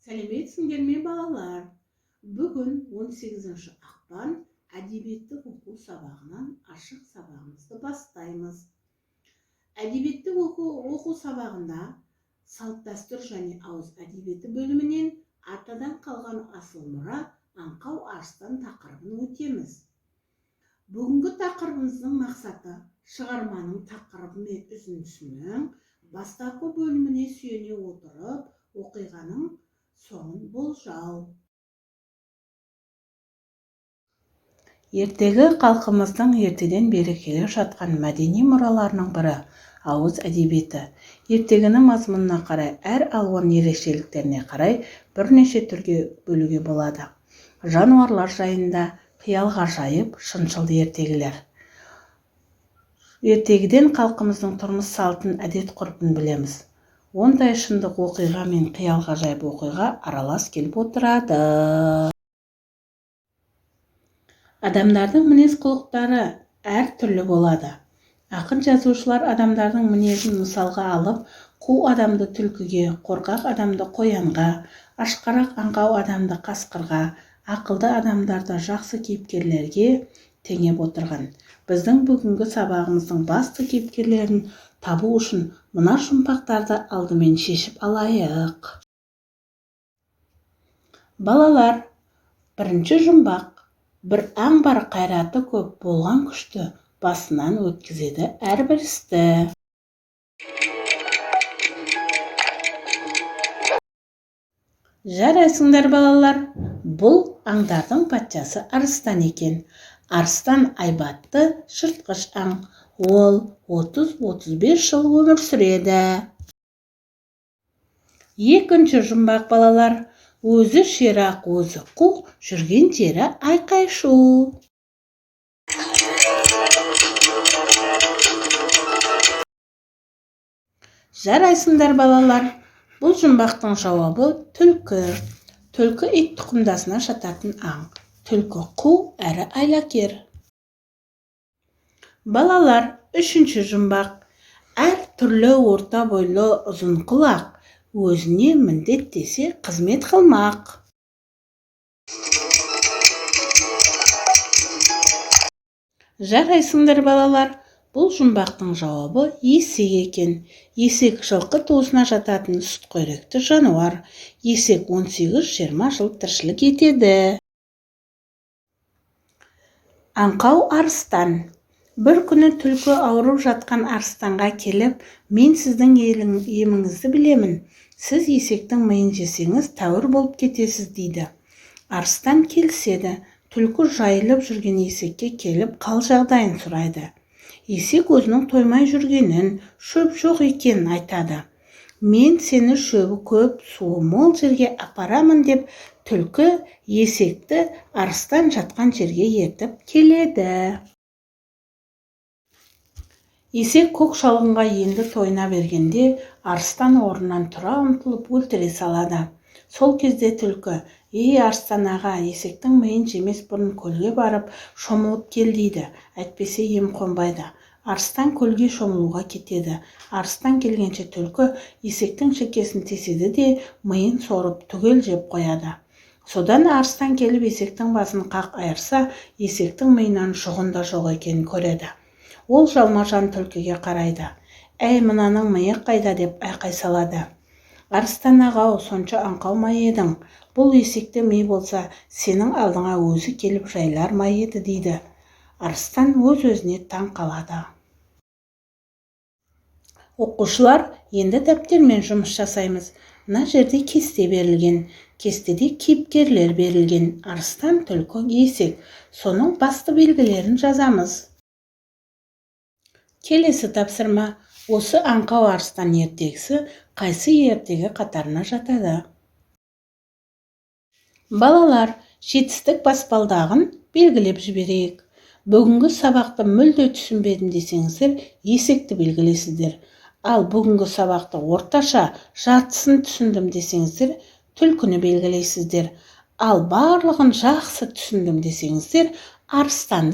Сәлеметсіңдер ме, балалар? Бүгін 18 ақпан, әдебиеттік оқу сабағынан ашық сабағымызды бастаймыз. Әдебиеттік оқу сабағында салт-дәстүр және ауыз әдебиеті бөлімінен «Атадан қалған асыл мұра: аңқау арыстан» тақырыбын өтеміз. Бүгінгі тақырыбымыздың мақсаты: шығарманың тақырыбы мен үзіндісінің бастапқы бөліміне сүйене отырып, оқиғаның соңын болжау. Ертегі — халқымыздың ертеден бері келе жатқан мәдени мұраларының бірі, ауыз әдебиеті. Ертегіні мазмұнына қарай, әр алуан ерекшеліктеріне қарай бірнеше түрге бөлуге болады. Жануарлар жайында, қиял-ғажайып, шыншыл ертегілер. Ертегіден халқымыздың тұрмыс салтын, әдет-ғұрпын білеміз. Ондай шындық оқиға мен қиял-ғажайып оқиға аралас келіп отырады. Адамдардың мінез-құлықтары әр түрлі болады. Ақын-жазушылар адамдардың мінезін мысалға алып, қу адамды түлкіге, қорқақ адамды қоянға, ашқарақ, аңқау адамды қасқырға, ақылды адамдарды жақсы кейіпкерлерге теңеп отырған. Біздің бүгінгі сабағымыздың басты кейіпкерлерін табу үшін мына жұмбақтарды алдымен шешіп алайық. Балалар, бірінші жұмбақ: бір аң бар, қайраты көп, болған күшті, басынан өткізеді әрбір істі. Жарайсыңдар, балалар! Бұл аңдардың патшасы арыстан екен. Арыстан — айбатты жыртқыш аң. Ол 30-35 жыл өмір сүреді. Екінші жұмбақ, балалар: өзі ширақ, өзі қу, жүрген жері айқай-шу. Жарайсыңдар, балалар! Бұл жұмбақтың жауабы — түлкі. Түлкі — ит тұқымдасына жататын аң. Түлкі қу әрі айлакер. Балалар, үшінші жұмбақ: әр түрлі орта бойлы, ұзын құлақ, өзіне міндет десе қызмет қылмақ. Жарайсыңдар, балалар! Бұл жұмбақтың жауабы есек екен. Есек — жылқы туысына жататын сүтқоректі жануар. Есек 18-20 жыл тіршілік етеді. Аңқау арыстан. Бір күні түлкі ауырып жатқан арыстанға келіп: «Мен сіздің еміңізді білемін. Сіз есектің миын жесеңіз, тәуір болып кетесіз», — дейді. Арыстан келіседі. Түлкі жайылып жүрген есекке келіп, қал-жағдайын сұрайды. Есек өзінің тоймай жүргенін, шөп жоқ екенін айтады. «Мен сені шөбі көп, суы мол жерге апарамын», — деп түлкі есекті арыстан жатқан жерге ертіп келеді. Есек көк шалғынға енді тойына бергенде, арыстан орнынан тұра ұмтылып, өлтіре салады. Сол кезде түлкі: «Ей, арыстан аға, есектің миын жемес бұрын көлге барып шомылып кел», — дейді. «Әйтпесе ем қонбайды». Арыстан көлге шомылуға кетеді. Арыстан келгенше түлкі есектің шекесін теседі де, миын сорып, түгел жеп қояды. Содан арыстан келіп, есектің басын қақ айырса, есектің миынан жұғын да жоқ екенін көреді. Ол жалма-жан түлкіге қарайды: «Әй, мынаның миы қайда?» — деп айқай салады. «Арыстан аға-ау, сонша аңқау ма едің? Бұл есекте ми болса, сенің алдыңа өзі келіп жайылар ма еді?» — дейді. Арыстан өз-өзіне таң қалады. Оқушылар, енді дәптермен жұмыс жасаймыз. Мына жерде кесте берілген. Кестеде кейіпкерлер берілген: арыстан, түлкі, есек. Соның басты белгілерін жазамыз. Келесі тапсырма: осы «Аңқау арыстан» ертегісі қайсы ертегі қатарына жатады? Балалар, жетістік баспалдағын белгілеп жіберейік. Бүгінгі сабақты мүлде түсінбедім десеңіздер, есекті белгілейсіздер. Ал бүгінгі сабақты орташа жартысын түсіндім десеңіздер, түлкіні белгілейсіздер. Ал барлығын жақсы түсіндім десеңіздер, арыстанды.